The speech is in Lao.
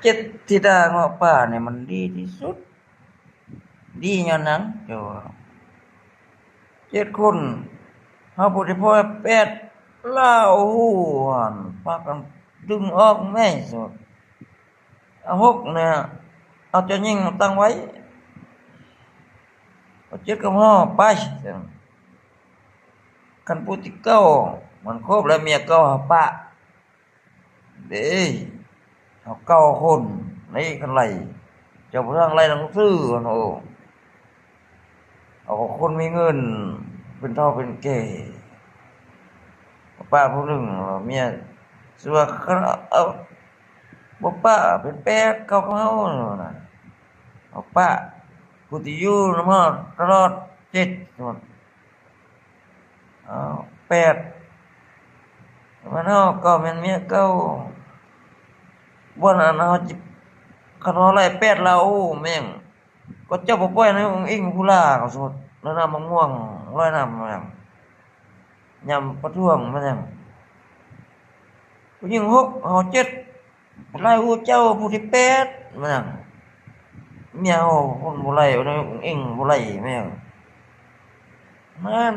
ເຈັດທິດາເງາະປ່ານີ້ມັນດີທີ່ສຸດ. ດີຍ້ອນຫຍັງ? ເຈົ້າວ່າ ເຈັດຄົນ ເຮົາຜູ້ທີ່ພອຍແປດລາວຮູ້ຫັ້ນ ພາກັນດຶງອອກແມ່ສະ ເອົາຫົກນະ ເອົາເຈົ້າຍິງຕັ້ງໄວ້ ເອົາເຈັດກັບເຮົາໄປ. ຄັນຜູ້ທີ່ເກົ້າມັນຄົບແລ້ວ ເມຍເກົ່າເຮົາປະເດ້ ເຮົາເກົ້າຄົນໃນຄັນໄລ່ ເຈົ້າຜູ້ທາງໄລ່ໜັງສືຫັ້ນ ໂອ້ ເອົາຄົນມີເງິນເປັນເຖົ້າເປັນແກ່ ປະຜູ້ໜຶ່ງ ເມຍ ຊິວ່າຄັນເອົາ ບໍ່ປະເປັນແປດເກົ້າກັບເຮົານະ ເອົາປະຜູ້ທີ່ຢູ່ນຳເຮົາຕະຫຼອດເຈັດ ເອົາແປດ ແມ່ນເຮົາເກົ້າ ແມ່ນເມຍເກົ້າ ບ່ອນອັນເຮົາຈິ ຄັນເຮົາໄລ່ແປດລາວ ໂອ້ ແມ່ງ ກໍເຈົ້າບໍ່ປ່ອຍໃຫ້ອຸ້ງອິງພູລາ ກໍສົມມຸດ ລອຍນ້ຳໝາກມ່ວງ ລອຍນ້ຳຫຍັງ ຍາມປະທ້ວງແມ່ນຫຍັງ ຜູ້ຍິງຫົກ ເຮົາເຈັດ ໄລ່ຮູ້ເຈົ້າຜູ້ທີແປດ ແມ່ນຫຍັງ ເມຍເຮົາຄົນບໍ່ໄລ່ ອຸ້ງອິງບໍ່ໄລ່ ແມ່ນຫຍັງ ນັ້ນ